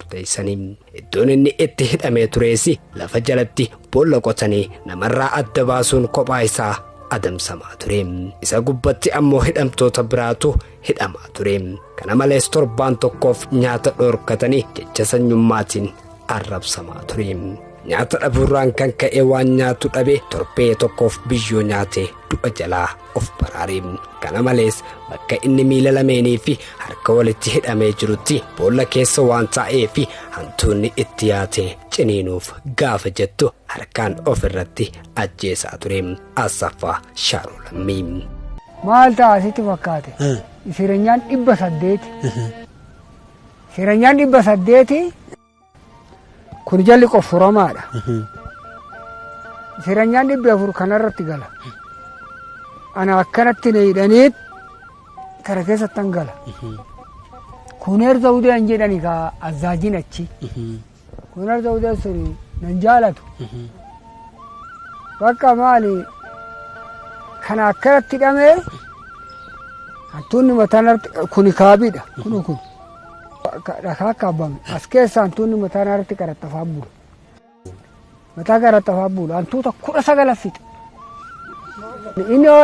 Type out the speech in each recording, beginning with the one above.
Murteessanii. Iddoon inni itti hidhamee turees lafa jalatti boolla qotanii namarraa adda baasuun kophaa isaa adamsamaa ture. Isa gubbatti ammoo hidhamtoota biraatu hidhamaa ture. Kana malees torbaan tokkoof nyaata dhoorkatanii jecha sanyummaatiin arrabsamaa ture. Nyaata dhabuurraan kan ka'e waan nyaatu dhabe torbee tokkoof biyyoo nyaate du'a jalaa of baraare. Kana malees bakka inni miila lameenii fi harka walitti hidhamee jirutti boolla keessa waan taa'ee fi hantuunni itti yaate ciniinuuf gaafa jettu harkaan of irratti ajjeesaa ture. Asaffaa Shaaroo Lammii. Maal ta'a sitti fakkaate? Sireenyaan 800. Sireenyaan 800 kun jalli qoffuramaadha. Sireenyaan 400 kanarratti gala. Ana akkanatti na hidhaniit kana keessattan gala. Kuneer Zawudee an jedhani ka azzaajin achi. Kuneer Zawudee sun nan jaalatu. Bakka maali kana akkanatti hidhamee hantuunni mataan kuni kaabiidha. Kunu kun dhakaa kaabame as keessa hantuunni mataan irratti qaraxxafaa bula. Mataa qaraxxafaa bula hantuuta 19 fixa. Inni yoo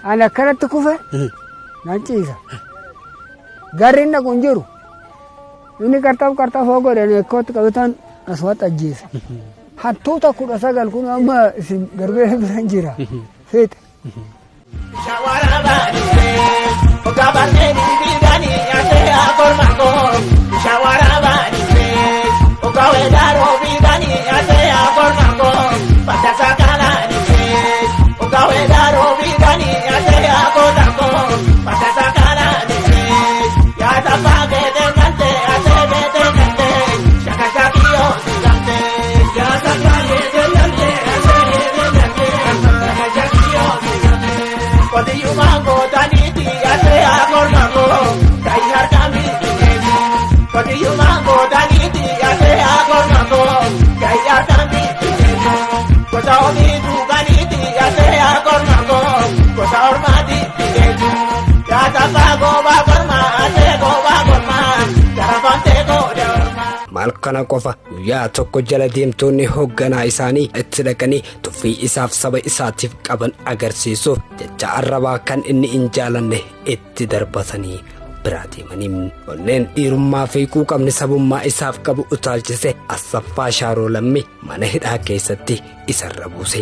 ani akkanatti kufe nan ciisa. Garri inni kun jiru inni qarxaf qarxafoo godhan ekkootti qabetan asumatti ajjeesa. Hantuuta 19 kun amma isin garbee biran jira. Fixa. Maal kana qofa guyyaa tokko jala deemtoonni hoogganaa isaanii itti dhaqanii tuffii isaaf saba isaatiif qaban agarsiisuuf jecha arrabaa kan inni hin jaalanne itti darbatanii biraa deemanii. Onneen dhiirummaa fi quuqamni sabummaa isaaf qabu utaalchise Asaffaa Shaaroo Lammii mana hidhaa keessatti isarra buuse.